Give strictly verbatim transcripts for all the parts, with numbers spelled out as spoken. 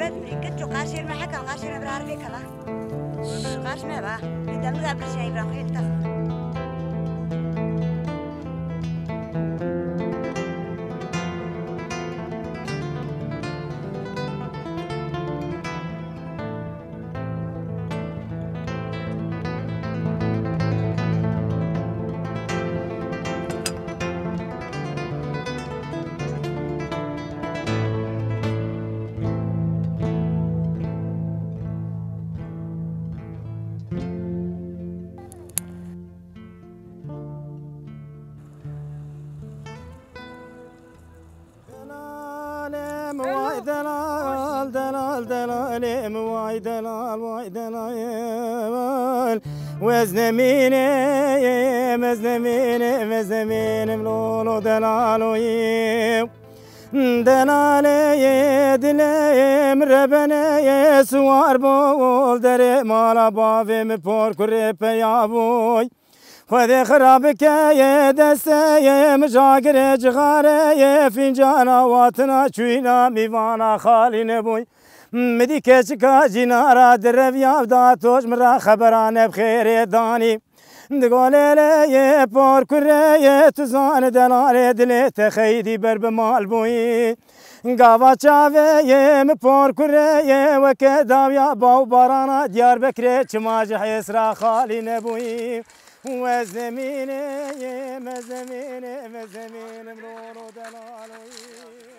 Git ço qarşêr me hekan, qarşêr me bir harfê kala. Qarş me ba. Demir de bir şey bırak, el tak. Delalem vay delal, delal, delalem vay delal, vay delal. Wez nemînim, ez nemînim, ez nemînim, lolo delaloyim. Delalê dilê min rebenê siwar bol derê mala bavê min por kurê peya boy. Xwedê xira bike yê destê yê mijagirê cixarê yê fîncana watina çûyna mîvana xalî nebûy. Midî keçika cînara direvya da toj min ra xebera nebxêrê danî. Di golê lê yê por kurê yê tu zani delalê dilê te xeydî ber bi mal bûyî. Gava çavê yê min por kurê yê weke dawiya baw barana Diyarbekirê çima ji hêsra xalî nebûyî. Wez nemînim, ez nemînim, ez nemînim, roro delaloyî.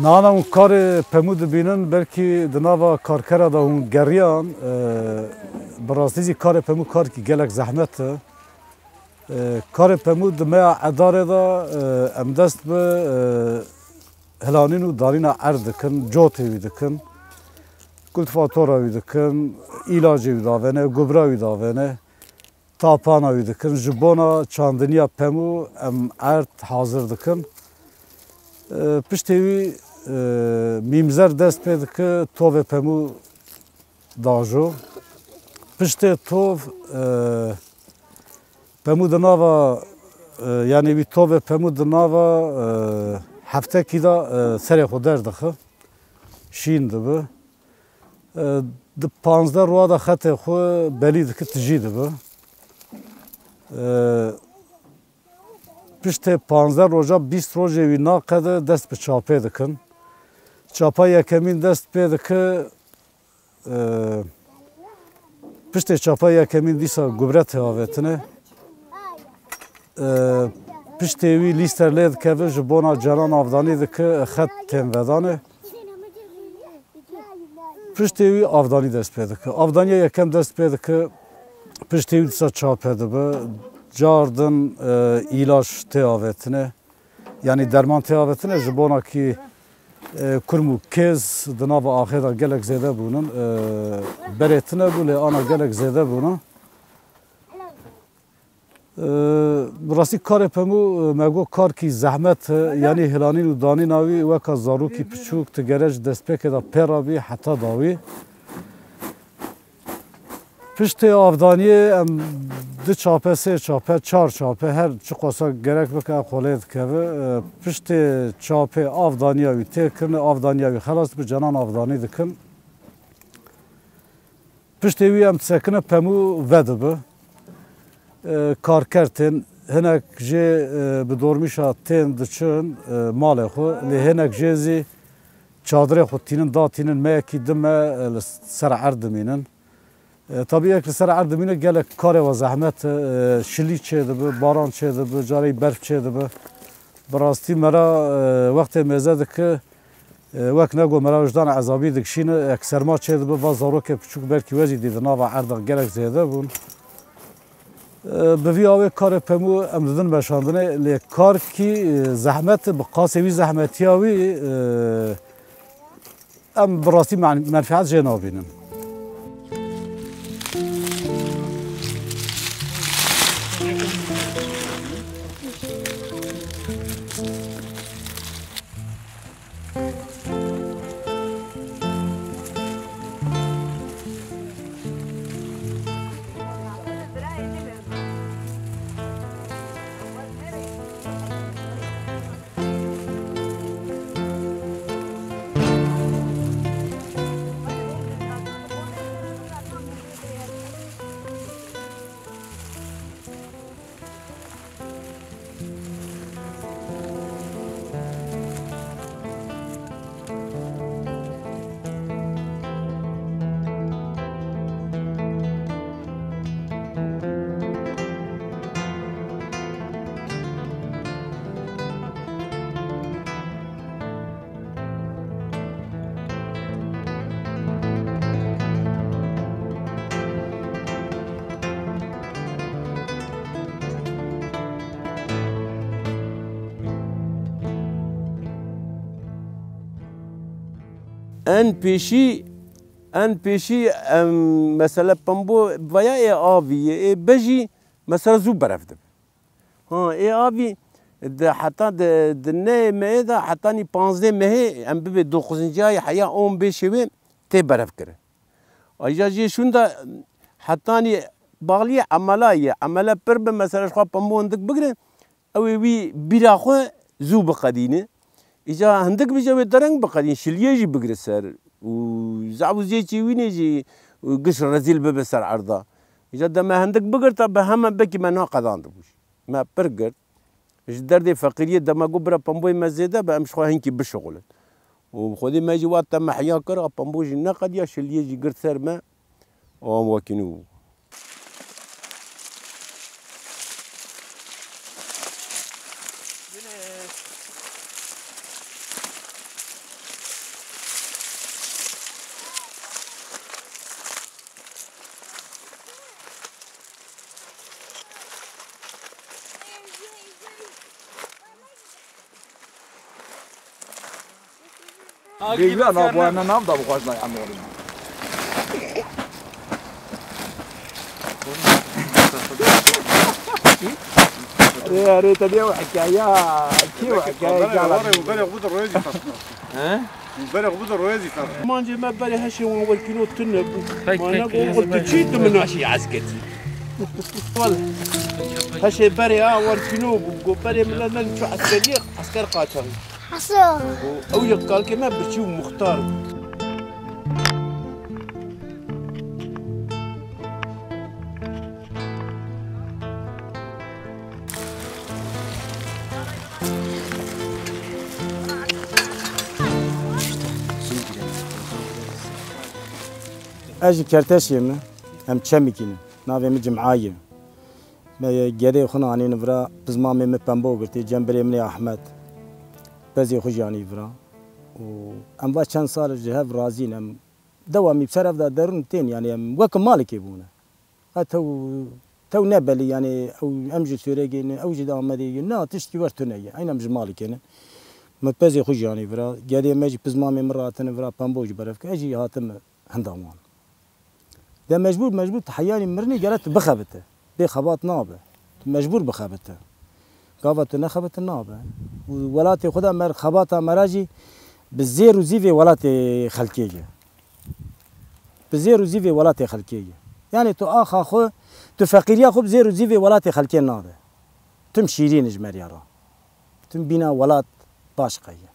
Nana hûn karê pemû dibînin, belkî di nava karkera de hûn geriyan, e, bi rastî jî karê pemû karkî gelek zehmet e. E, karê pemû di meya edarê de, e, em dest bi, e, hilanîn û danîna erd dikin, cotê wî dikin, kultivatora wî dikin, îlacê wî davêne, gubra wî davêne, tapana wî dikin. Ji bona çandiniya pemû em erd hazir dikin. E, piştê wî, e, mîmzer dest pê dike tovê pemû dajo. Piştê tov, e, pemû di nava, e, yanî wî tovê pemû di nava, e, heftekî de, e, serê xwe derdixe. Şîn dibe. E, di panzdeh roja de xetê xwe belî dike, tijî dibe. E, piştê panzdeh roja, bîst rojê wî naqede dest bi çapê dikin. Çapa yekemîn dest pê dike, e, piştê çapa yekemîn dîsa gubre tê avêtine. E, piştê wî lîster lê dikeve, ji bona caran avdanî dike, xet tên vedane. Piştê wî avdanî dest pê dike. Avdaniya yekem dest pê dike, piştê wî dîsa çape dibe. Cardin, e, îlaç tê avêtine. Yanî derman tê avêtine ji bona kî, e, kurm û kêz di nava axê de gelek zêde bûnin. E, berê tune bû lê ana gelek zêde bûnin. Bi rastî karê pemû, me got karkî zehmet e, yanî hilanîn û danîna wî weka zarokî piçûk, tu gere ji destpêkê de pê re bî heta dawî. Piştê avdaniyê em du çape, sê çape, çar çape, her çiqasa gerek bike, ev xwe lê dikeve. Piştê çapê avdaniya wî tê kirine, avdaniya wî xelas dibe, canan avdanî dikin. Piştê wî em disekine pemû vedibe. E, karker tên, hinek jê, e, bi dormîşa tên diçin, e, malê xwe, lê hinek jê zî çadirê xwe tînin, datînin, meyekî dime, e, li ser erd dimînin. E, tabî yek li ser erd dimîne gelek karê we zehmet e, e, şilî çêdibe, baran çêdibe, carê berf çêdibe. Bi rastî me re, e, wextê mêze dike, e, wek nego me re wijdana ezabî dikişîne, ek serma çêdibe, va zarokê piçûk belkî we jî dî di nava erda gelek zêde bûn. Bi vî awê karê pemû em didin meşandinê, lê karkî, e, zehmet, bi qasê wî zehmetiya wî, e, em bi rastî men-, menfeet jê nabînin. En pêşî, en pêşî, em, mesele pembo vaya ê avî ye, ê bejî, mesela zû berev dibe. Ha, ê avî di heta di, di nehê mehê de hetanî panzdeh mehê em bibê doxuzinciyayê heya on beşê wê tê berev kirin. Ayrıca jê şûnda hetanî bağlî emela ye. Emele pir bi, mesela ji xwe pembo hindik bigire, ew ê wî bîra xwe zû biqedîne. Îca hindik bije wê dereng biqedîn, şiliyê jî bigire ser û zehf û zêçî wînê jî giş rezîl bibe ser erda. Îca deme hindik bigirta bi heme bekî me naqedandibû jî. Me pir girt. Ji derdê feqîriyê dema got bira pemboyê me zêde be, em ji xwe hinkî bişixulin. Û xwedî me jî wa te mehiya kir, a pembo jî neqediya, şiliyê jî girt ser me. Û em wekî nû bû. Bêgla na bu ne nav da bu xwaz na amori. Arê, arê, te diye hikaye, ki hikaye. He? Berê xwe bide royê zî ferq. Mancê me berê heşê wan wer kîlo tune bû. Pek, ma pek, ne pek. Go, go, tu çî tu min naşî esketî. Wal. Heşê berê ha wer kîlo bû. Go berê min ne çu eskeriyê, esker qaçan. Haso. Go ew yek kalkê me birçî û muxtar bû. Ez ji Kerteşê me, em Çemikî ne. Navê min Cim'a ye. Me gedê xwe anîn vira, pizmamê min pembo girtî, cem birê min ê Ahmet. Pezê xwe jî anî vira. Û em va çend sal ji hev razî ne, em dewamî bi ser hev de derûn tên, yanî em wek malikê bûne. Ha tew, tew ne belî, yanî ew, em ji Sûrê gê ne, ew jî di Amedê gê ne, na tiştî wer tune ye. Eyn em ji malikê ne. Me pezê xwe jî anî vira. Gedê me jî pizmamê min rahatine vira, pembo jî berev kir. Ez jî hatim hinda wan. De mecbûr, mecbûr tu heyanî mirinê gere tu bixebite. Bê xebat nabe. Tu mecbûr bixebite. Gava tu nexebite nabe. Û welatê xwe de mer xebata me re jî bi zêr û zîvê welatê xelkê ye. Bi zêr û zîvê welatê xelkê ye. Yanî tu axa xwe, tu feqîriya xwe bi zêr û zîvê welatê xelkê nade. Tim şîrîn ji meriya re. Tim bîna welat başqe ye.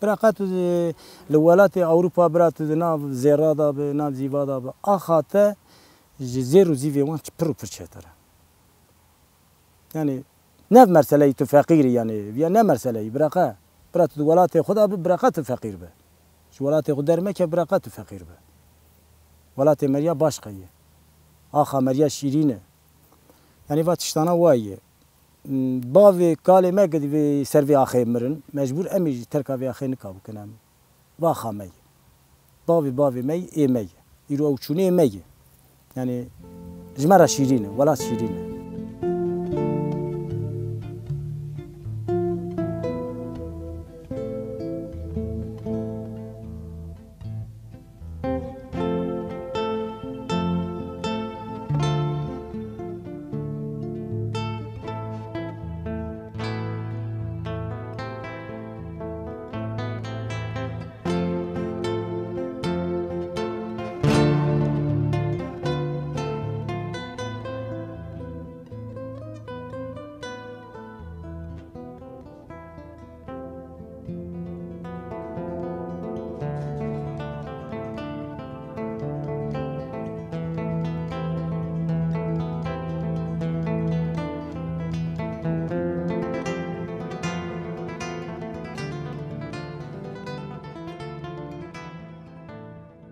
Bira qe tu di, li welatê Ewropa bira tu di nav zêra de bi, nav zîva de bi. Axa te ji zêr û zîvê wan pir û pir çêtir e. Yanî, ne meseleyî tu feqîr î, yanî, ya ne meseleyî, bira qe. Bira tu di welatê xwe de bi, bira qe tu feqîr be. Ji welatê xwe dermeke, bira qe tu feqîr be. Welatê meriya başqe ye. Axa meriya şîrîn e. Yanî, va tiştana wa ye. Bavê kalê me ku divê ser vê axê mirin, mecbûr em ê jî terka vê axê nika bikin em. Va axa me ye. Bavê bavê me ye, ê me ye. Îro ew çûnê ê me ye. Yanî ji me re şîrîn e, welat şîrîn e.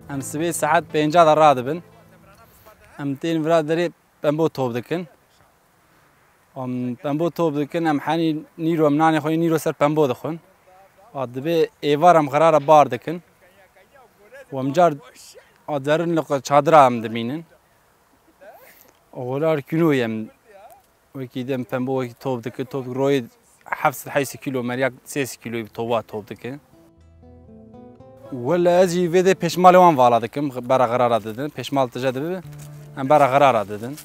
Em sibê saet pênca de radibin. Em tên vira derê pembo top dikin. Em pembo top dikin, em henî nîro, em nanê xwe yê nîro ser pembo dixwin. A dibê êvar em xirara bar dikin. Û em car a derin li çadira em dimînin. Û wela kînoyê em wekî dem pembo wekî top dike, top royê heft sed heyşt sed kîlo, meriya sê sed kîloyî bi towa top dike. Wele ez jî vê dê pêşmalê wan vala dikim, bera xirara didin. Pêşmal tije dibe, em bera xirara didin.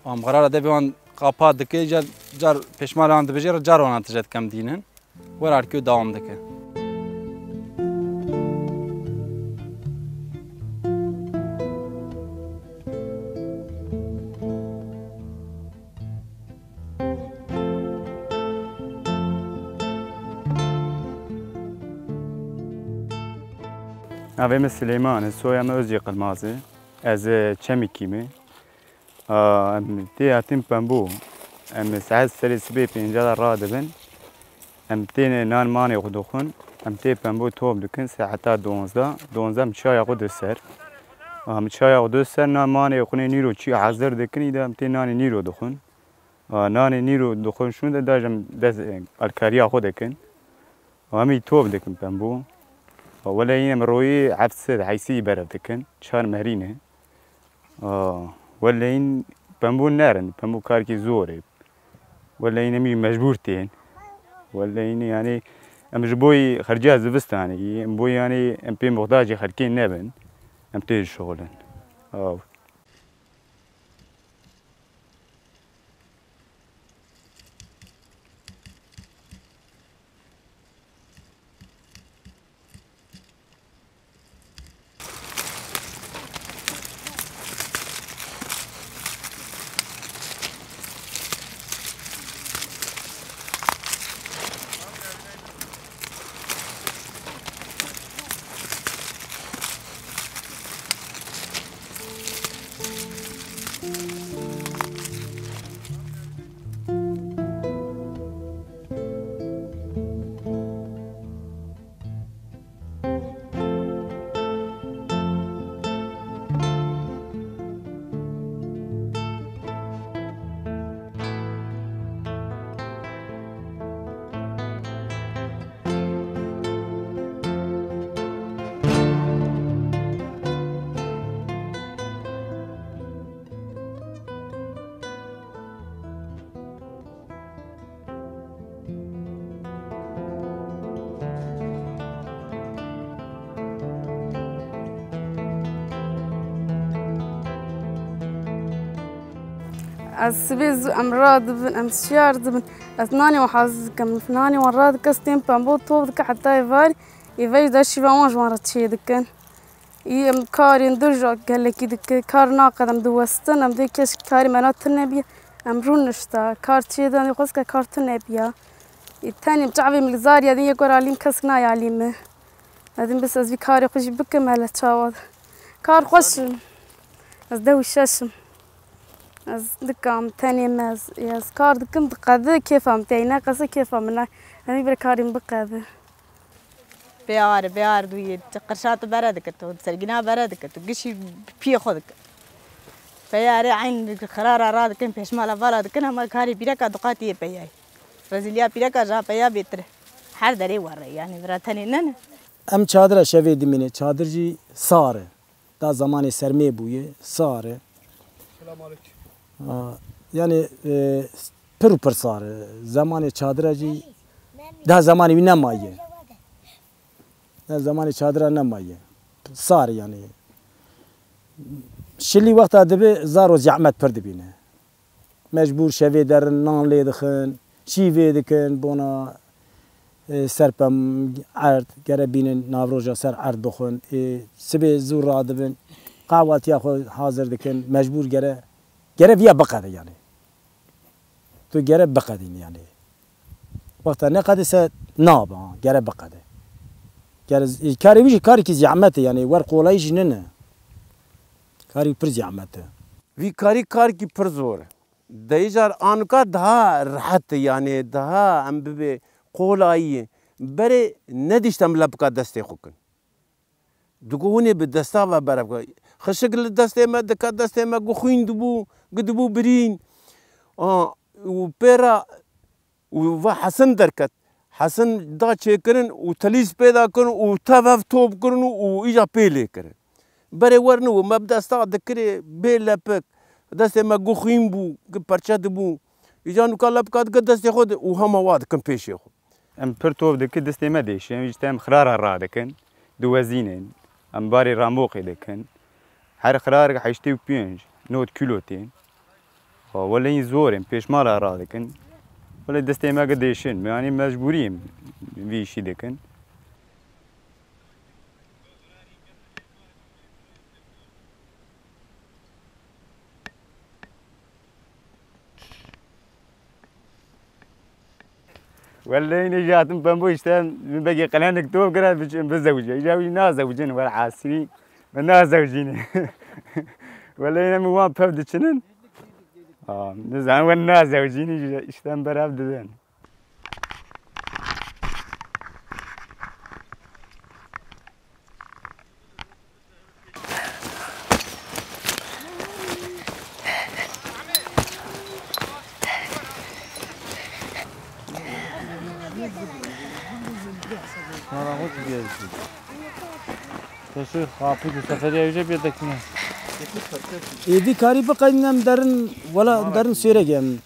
Em xirara devê wan qapa dike, car, car pêşmalê wan dibêje, car wana tije dikem dînin. Were arkê dewam dike. Navê min Silêman e, soya min Özcê Qilmaz e. Ez, e, Çemikî me. A, em tê hatin pembû. Em saet serê sibê pênca de radibin. Em têne nan manê xwe dixwin. Em tê pembû top dikin saeta donzdeh. Donzdeh em çaya xwe di ser. Em çaya xwe di ser, nan manê xwe nê nîro çî hazir dikin, îde em tê nanê nîro dixwin. A, nanê nîro dixwin şûn de, da jî em dest, e, alkariya xwe dikin. Em î top dikin pembû. A, wele yîn em royê heft sed heyşt sed berev dikin. Çar merî ne. A, wele yîn pembû nerin. Pembû karkî zor e. Wele yîn em î mecbûr tên. Wele yîn yanî em ji bo yî xerciya zivistanê, em bo yanî em pê muxtacê xelkê nebin. Em tê şixulin. A, Ez sibê zû em radibin, em şiyar dibin. Ez nanê wan hazir dikim, nanê wan radikim, ez tên pembo top dikim heta êvarî, êvarî de şîva wan ji wan re çêdikin. Î em karên dirja gelekî dike, kar naqedin, em diwestin, em dê kes karê me na tune biye, em rûnişta, kar çêdin, em xwest ke kar tune biya. Î tenê çavê min li zar ya din yek were alî min, kesk nayê alî min. Edin bis ez vî karê xwe jî bikim hele çawa. Kar xweş in. Ez deh û şeş im. Ez dikam tenê me, ez, ez kar dikim, diqedi, kêfa min tê, neqese kêfa min nayê. Em ê bire karê min biqedi. Pê ar, pê ar dûyê, qirşat bere dike tu, sergîna bere dike tu, gişî piyê xwe dike. Peyarê eyn xirara ra dikin, pêşmala vala dikin, hema karê pîreka duqatiyê peyayê. Rezîliya pîreka ja peya bêtir e. Her derê were, yanî vira tenê nene. Em çadira şevê dimîne, çadir jî sar e. Da zemanê sermê bûye, sar e. Selamünaleyküm. A, yanî, e, pir û pir sar e. Zemanê çadira jî, daha zemanê wî nemaye. Daha zemanê çadira nemaye. Sar e yanî. Şilî wexta dibe zar û zehmet pir dibîne. Mecbûr şevê derin, nan lê dixin, şîvê dikin, bona, e, ser pem erd, gere bînin navroja ser erd bixwin. E, sibê zû radibin, qahwatiya xwe hazir dikin, mecbûr gere, gere viya biqede yanî. Tu gere biqedîn yanî. Wexta neqedî se nabe, ha, gere biqede. Gere z-, karê wî jî karekî zehmet e yanî, wer qolayî jî nine. Karî pir zehmet e. Vî karî karkî pir zor e. Deyî car anika daha rehet e, yanî daha em bibê qolayî. Berê nedîşt em lepika destê xwe kin. Digo hûn ê bi desta ve berev ke. Xişik li destê me dike, destê me gu xwîn dibû, gu dibû birîn. A, û pê re û va Hesin derket. Hesin da çêkirin û telîz pê de kirin û tev hev top kirin û, û îca pê lê kirin. Berê werin û me bi desta dikirê bê lepik. Destê me gu xwîn bû, gu perçe dibû. Îca nûka lepika dike destê xwe de û hema wa dikin pêşê xwe. Em pir top dikin, destê me dêşin, em ji te em xirara radikin, diwezînin, em barê ramoqê dikin. Her xirarek heştê û pênc, nod kîlo tên. Wa, welê zor in, pêşmala radikin. Welê destê me gi dêşin, me, yanî mecbûrî in vî îşî dikin. Wellehî ne jî hatim pembo işte min begê qelenik top kira biçin bizewce. Îja wî nazewcin wer asrî. Min nazewcîne. Wellehî ne min wan pev diçinin. Aa, nizanim wer nazewcîne işte em berav didin. Êdî karî biqeynîne em derin, wela em derin Sêregê em.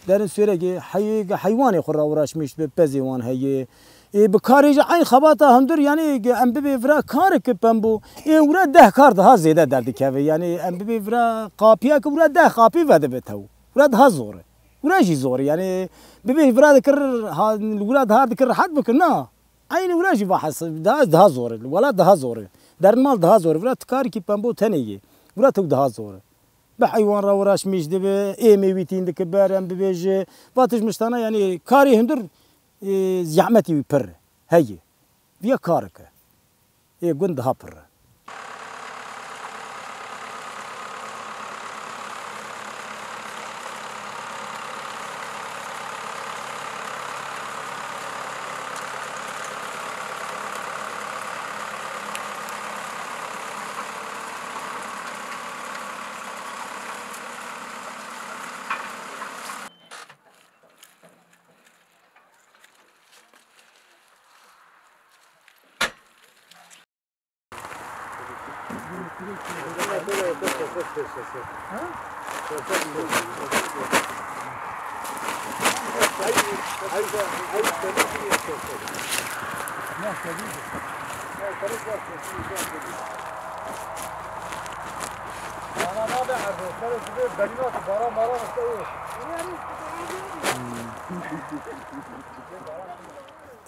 Derin Sêregê heyê, heywanê xwe re uğraşmîş bi pezê wan heye. Ê, bi karê jî eyn xebata hundir, yanî em bibê vira kareke pembo, ê, wira deh kar daha zêde derdikeve. Yanî em bibê vira qapiyeke wira deh qapî vedibe tew. Wira daha zor e. Wira jî zor e. Yanî bibê vira dikir, ha, wira daha dikir rehet bikir, na. Eynî wira jî va hes-, daha, daha zor e. Li welat daha zor e. Derin mal daha zor e. Vira tu karekî pembo tenê yê. Wira tew daha zor e. Bi heywan re uğraşmîş dibe, êmê wî tîn dike ber, em bibêje. Va tij miştana, yanî karê hundir, e, zehmetî wî pir e. Heye. Viya kareke. Ê gund daha pir e.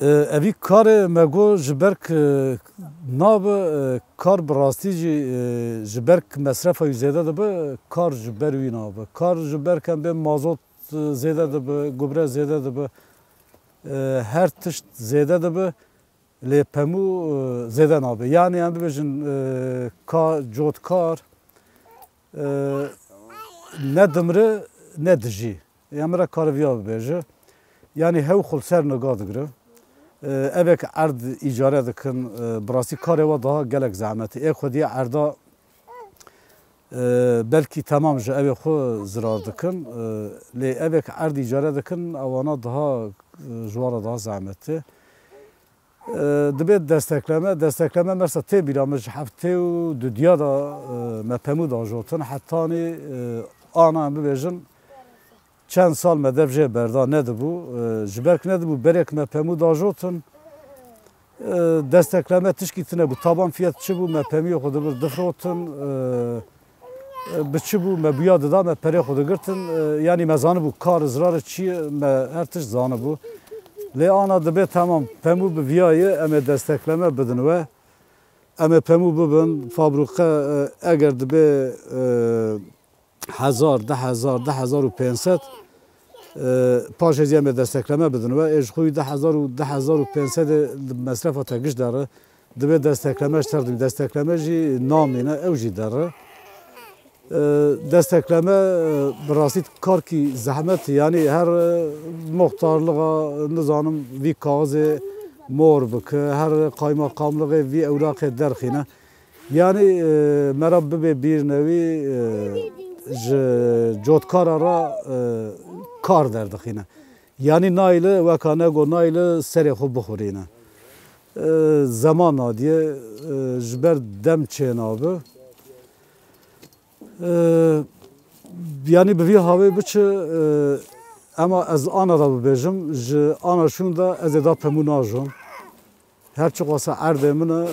E, evî karê me got ji ber k-, nabe, e, kar bi rastî jî, e, ji ber k-, mesrefa wî zêde dibe, kar ji ber wî nabe. Kar ji ber ke em bê mazot, e, zêde dibe, gubre zêde dibe, e, her tişt zêde dibe, lê pemû, e, zêde nabe. Yanî em bibêjin, e, ka-, cotkar, e, ne dimre ne dijî. Ya min re kariviya bibêje. Yanî hew xwe li ser niga digire. E, evek erd îcare dikin, e, bi rastî karê we daha gelek zehmet e. Ê xwediyê erda, e, belkî temam ji evê xwe zirar dikin. E, lê evek erd îcare dikin, ewana daha, e, ji wan re daha zehmet e. E, dibe destekleme, destekleme mesela tê bîra min ji heftê û dudiya de, e, me pemû dajotin, hetanî, e, ana em bibêjin, çend sal me dev jê berda nedibû, e, ji ber ku nedibû berê ku me pemû dajotin, e, destekleme tişkî tune bû. Taban fiyat çi bû, me pemiyê xwe dibir difrotin, e, Bi çi bû me bûya dida, me perê xwe digirtin, e, yanî me zanibû kar zirarê çi ye, me her tişt zanibû. Lê ana dibe temam, pemû bi viya ye, em ê destekleme bidin we. Em ê pemû bibin, fabrûqe, e, eger dibe, e, hezar, du hezar, du hezar û pênc sed, e, paşê zî em ê destekleme bidin we. Ê ji xwe wî du hezar û du hezar û pênc sed e, mesrefa te giş dere. Dibe destekleme ji ter dibî. Destekleme jî namîne, ew jî derre. E, destekleme, e, bi rastî karkî zehmet, yanî her, e, muxtarlixa, nizanim, vî kaxizê mor bike, her qaymakamliğê vî ewraqê derxîne. Yanî, e, mera bibê bîr newî, e, ji cotkara re, e, kar derdixîne. Yanî nayle weka nego nayle serê xwe bixurîne. E, zeman nadiye, e, ji ber dem çênabi. E, yanî bi vî havê biçi, e, ema ez ana da bibêjim, ji ana şûn de ez ê da pemû najom. Her çiqasa erdê min e,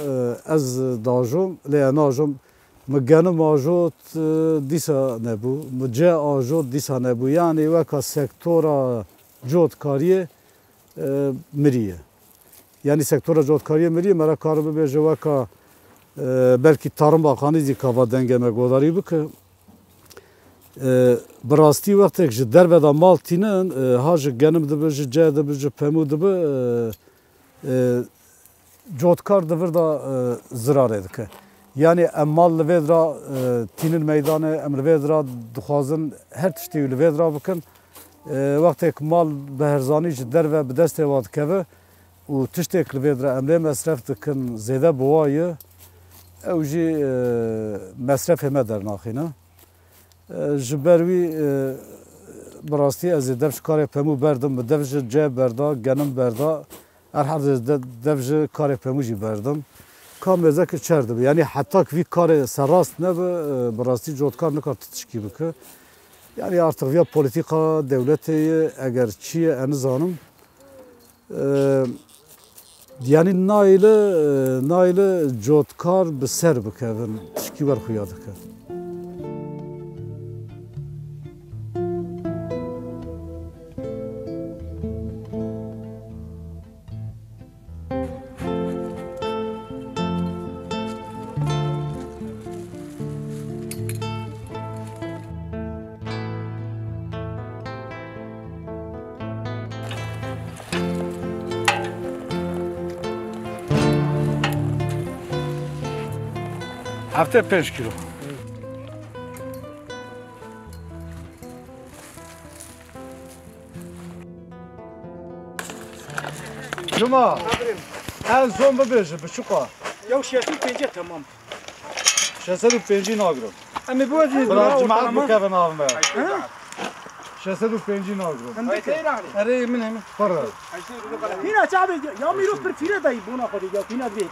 ez dajom, lê ez najom. Mi genim ajot, e, dîsa nebû. Mi ce ajot, dîsa nebû. Yanî weka sektora cotkariyê, e, miriye. Yanî sektora cotkariyê miriye, me re kar bibêje weka, e, belkî Tarım Bakanî zî kava dengê me godarî bike. E, bi rastî wextek ji derve de mal tînin, e, ha ji genim dibi, ji ce dibi, ji pemû dibi, e, e, cotkar di vir de, e, zirarê dike. Yanî em mal li vê dira, e, tînin meydanê, em li vê dira dixwazin her tiştî li vê dira bikin. E, wextêk mal bi herzanî ji derve bi destê wan dikeve û tiştêk li vê dira em lê mesref dikin, zêde bi wa ye, ew jî, e, mesrefê me dernaxîne. E, ji ber wî, e, bi rastî ez ê dev ji karê pemû berdim, min dev ji ce berda, genim berda, her hevdê de-, dev ji karê pemû jî berdim. Ka mêzekê çer dibe. Yanî heta ki vî karê serrast nebe, e, bi rastî cotkar nikar ti tişkî bike. Yanî artık viya polîtîka dewletê ye, eger çi ye, ez nizanim. E, yanî nayle, e, nayle cotkar bi ser bikevin, tişkî wer xuya dike. Heftê pênc kilo. Cuma, en son bibêje, biçuka. Yew şêst û pêncî temam. Şeş sed û pêncî nagrim. Em ê biwezînin. Bira, cemaat bikevin av me. He? Şeş sed û pêncî nagrim. Em bike. Erê, min e, min. Pir e. Hîna çavê ya, ya mîro pir fîre dayî bona xwe de ya, hîna divê.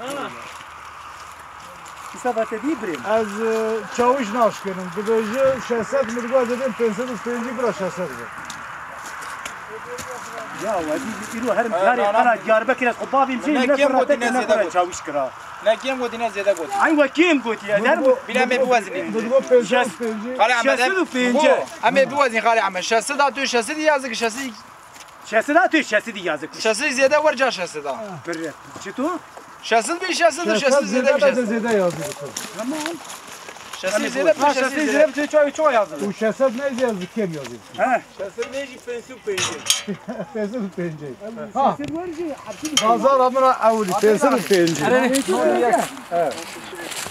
Îsa vate dî birê. Ez, e, çawiş naşkirim. Dibêje şeş sed, min digot ez ê bêm pênc sed û pêncî, bira şeş sed be. Ya, we dî îro herim diyarê qala Diyarbekir ez xwe bavîm jî ne kêm gotî ne zêde gotî. Çawiş kira. Ne kêm gotî ne zêde gotî. Ay we kêm gotî ya. Bîle em ê biwezinî. Xalê Ehmed, şeş sed û pêncî. Em ê biwezinî Xalê Ehmed. Şeş sed a tu, şeş sed yazık, şeş sed. Şeş sed a tu, şeş sed yazık. Şeş sed zêde wer ca şeş sed a. Birre. Çito? Şeş sed bin, şeş sed, şeş sed zêde bin, şeş sed. Zêde yazık. Tamam. Şeş sed zêde bin, şeş sed zêde bin. Ço, ço yazık. Bu şeş sed ne yazık, kêm yazık. He. Şeş sed ne jî pênc sed û pêncî. Pênc sed û pêncî. Ha. Bazar amına awli pênc sed û pêncî.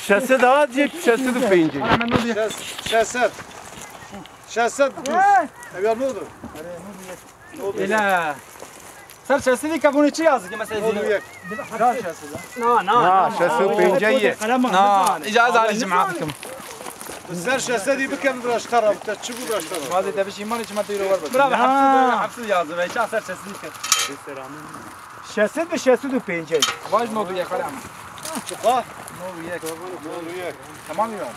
Şeş sed a, şeş sed û pêncî. Şeş sed. Şeş sed. Ev ya ne oldu? Ela. Ser şeş sed ke bunu çi yazık mesela? Ne oldu yek? Na, na. Na, şeş sed û pêncî ye. Na, îca ez alî cemaat kim. Ser şeş sed bike, bira ji te re, te çi bû bira ji te re? Bazı demiş imanı çima teyro var bak. Bira, hepsi, hepsi yazdı. Ben şah ser şeş sed ke. Şeş sed bi şeş sed û pêncî. Vaj ne oldu yek, Xalê Ehmed? Çuqa? Ne oldu yek? Ne oldu yek? Tamam ya.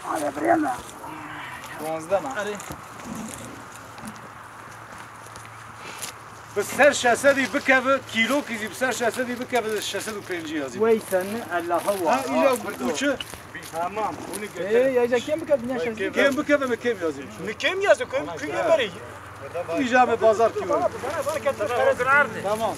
Hadi bireme. Duwazdeh me. Bi ser şeş sedî bikeve, kîlokî zî bi ser şeş sedî bikeve, şeş sed û pêncî yazî. Wey seni Allah'a wa. Ha, îca û çi? Tamam, bunu götür. Ee, ya, ya, kim bikeve, ne şeş sedî? Kim bikeve mi kim yazî? Ne kim yazdı? Kim, kim yazdı? Îca me bazar kî var. Tamam.